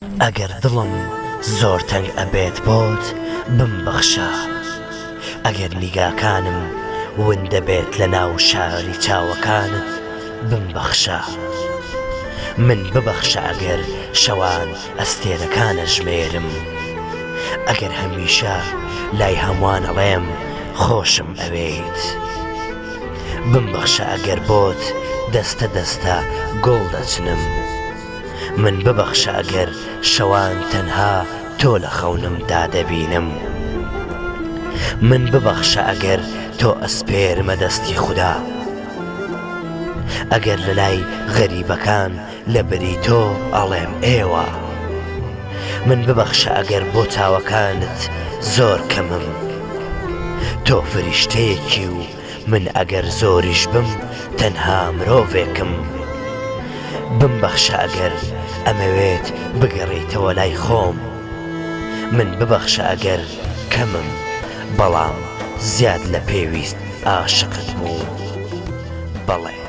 ئەگەر دڵم زۆر تەنگ ئەبێت بۆت بمبەخشە ئەگەر نیگاکانم ون دەبێت لە ناو شاری چاوەکانت بمبەخشە من ببەخشە ئەگەر شەوان ئەستێرەکان ئەژمێرم ئەگەر هەمیشە لای هەموان ئەڵێم خۆشم ئەوێیت بمبەخشە ئەگەر بۆت دەستە دەستە گوڵ دەچنم. من ببەخشە ئەگەر شەوان تەنها تۆ لە خەونمدا دەبینم من ببەخشە ئەگەر تۆ ئەسپێرمە دەستی خودا ئەگەر لە لای غەریبەکان لە بری تۆ ئەڵێم ئێوە من ببەخشە ئەگەر بۆ چاوەکانت زۆر کەمم تۆ فریشتەیەکی و من ئەگەر زۆریش بم تەنها مرۆڤێکم بمبەخشە ئەگەر ئەمەوێت بگەڕێیتەوە لای خۆم من ببەخشە ئەگەر کەمم بەڵام زیاد لە پێویست ئاشقت بووم بەڵێ.